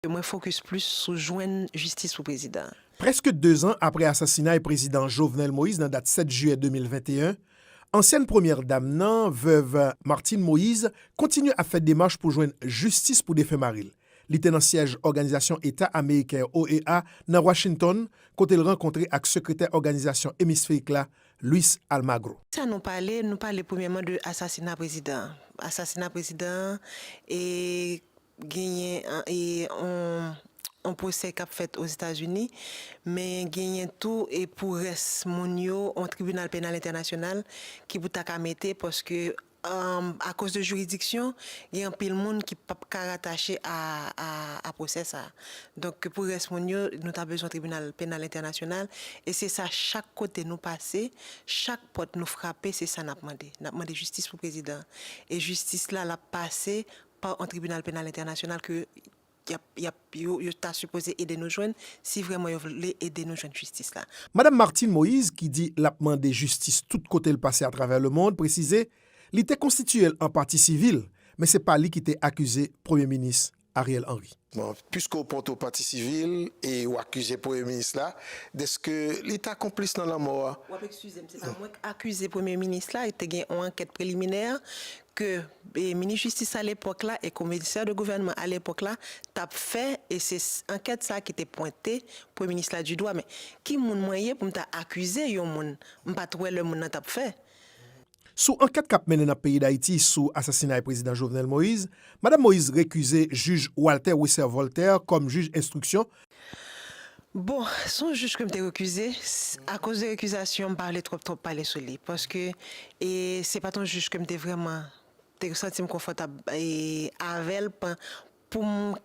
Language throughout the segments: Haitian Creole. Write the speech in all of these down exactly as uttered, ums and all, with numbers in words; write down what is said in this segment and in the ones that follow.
Mwen fokis plis sou jwenn jistis pou prezidan an. Prèske dezan apre asasinay Prezidan Jovenel Moïse nan dat sèt jiyè de mil venteyen, ansyèn premyè dam nan, vèv Martine Moïse, kontinye ap fè demach pou jwenn jistis pou defen mari l. Li te nan syèj Òganizasyon Eta Ameriken, O E A, nan Washington, kote l rankontre ak sekretè òganizasyon emisferik la, Luis Almagro. Sa nou pale, nou pale premyèman de asasina prezidan an. Asasina prezidan an, e genyen yon pwosè k ap fèt Ozetazini, men genyen tou e pou rès moun yo yon tribinal penal entènasyonal ki pou ta ka mete, paske akoz de jiridiksyon, gen anpil moun ki p ap ka ratache a pwosè sa a. Donk, pou rès moun yo, nou ta bezwen tribinal penal entènasyonal, e se sa chak kote nou pase, chak pòt nou frape, se sa n ap mande. N ap mande jistis pou prezidan an. E jistis la, l ap pase pa yon tribinal penal entènasyonal ke y ap, y ap, yo, yo ta sipoze ede nou jwenn si vrèman yo vle ede nou jwenn jistis la. Madanm Martine Moïse, ki di l ap mande jistis tout kote l pase atravè lemonn, presize li te konstitiye l an pati sivil, men se pa li ki te akize Premye Minis Ariel Henry. Bon, piske w pote w pati sivil e w akize Premye Minis la dèske li ta konplis nan lanmò a. W ap eskize m, se pa mwen k akize Premye Minis la, te gen yon ankèt preliminè ke e, minis jistis alepòk la e komisè de gouvènman alepòk la t ap fè, e se ankèt sa a ki te pwente Premye Minis la du doigt. Men, ki moun mwen ye pou m ta akize yon moun m pa t wè lè moun nan t ap fè? Sou ankèt k ap mennen nan peyi Dayiti sou asasinay Prezidan Jovenel Moïse, Madanm Moïse rekize jij Walter Wesser Voltaire kòm jij enstriksyon. Bon, se yon jij ke m te rekize. Akoz de rekizasyon, m pa vle twòp twòp pale sou li. Paske e, se pa t yon jij ke m te vrèman te santi m konfòtab e, avè l pou m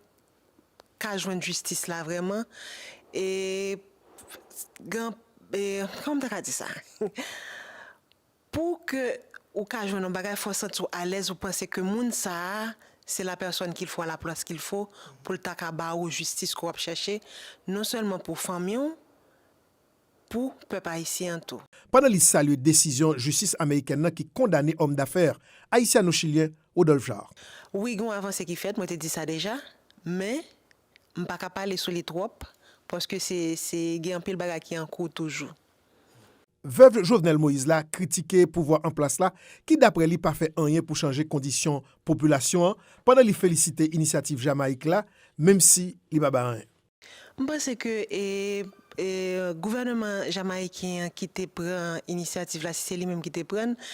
ka jwenn jistis la vrèman. E, gen, e, kòman m ta ka di sa? Pou ke ou ka jwenn yon bagay, fò w santi w alèz, ou panse ke moun sa a, se la personne qu'il faut à la place qu'il faut pou l ta ka ba ou jistis ke w ap chèche, non sèlman pou fanmi w, pou pèp ayisyen an tou. Pandan li salye desizyon jistis amerikèn nan ki kondane òm dafè ayisyano-chilyen Rodolphe Jaar. Wi, gen yon avanse ki fèt, mwen te di sa deja, men m pa ka pale sou li twòp, paske se, se, gen anpil bagay ki an kou toujou. Vèv Jovenel Moïse la kritike pouvwa an plas la ki daprè li pa fè anyen pou chanje kondisyon popilasyon an, pandan li felisite inisyativ Jamayik la, menm si li pa bay anyen. M panse ke e, e, gouvènman jamayiken an ki te pran inisyativ la, si se li menm ki te pran l,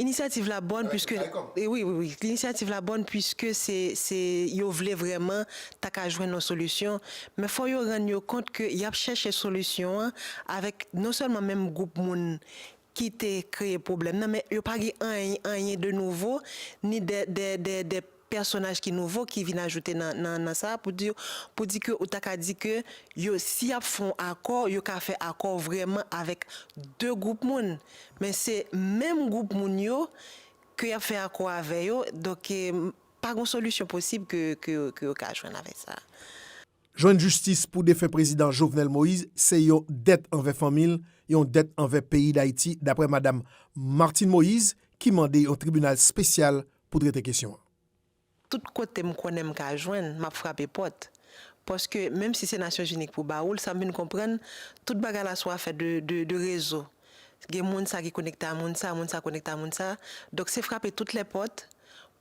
inisyativ la bòn, piske, e, wi, wi, wi, inisyativ la bòn, piske se, se, yo vle vrèman ta ka jwenn yon solisyon, men fò yo rann yo kont ke y ap chèche solisyon an avèk non sèlman menm gwoup moun ki te kreye pwoblèm nan, men yo pa gen anyen, anyen de nouvo, ni de, de, de, de pèsonaj ki nouvo ki vin ajoute nan, nan, nan sa, pou di, pou di ke ou ta ka di ke yo, si y ap fè yon akò, yo ka fè akò vrèman avèk de gwoup moun. Men se menm gwoup moun yo ke y ap fè akò avè yo, donk, e, pa gen solisyon posib ke, ke, ke yo ka jwenn avèk sa. Jwenn jistis pou defen Prezidan Jovenel Moïse se yon dèt anvè fanmi l, yon dèt anvè peyi Dayiti, daprè Madanm Martine Moïse, ki mande yon tribinal espesyal pou trete kesyon an. Tout kote m konnen m ka jwenn, m ap frape pòt. Paske, menm si se Nasyonzini k pou ba ou l, sa m vin konprann, tout bagay la se yon afè de, de, de rezo. Gen moun sa ki konekte a moun sa, moun sa konekte a moun sa. Donk, se frape tout lè pòt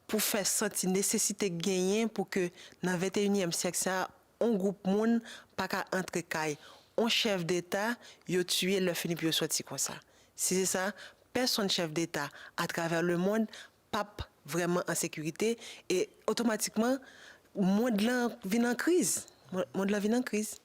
pou fè santi nesesite k genyen pou ke nan venteyinyèm syèk sa a, yon gwoup moun pa ka antre kay yon chèf deta, yo tiye lè fini pou yo sòti konsa. Si se sa, pèsonn chèf deta atravè lemonn p ap vrèman an sekirite e otomatikman, mond lan vin an kriz. Mond lan vin an kriz.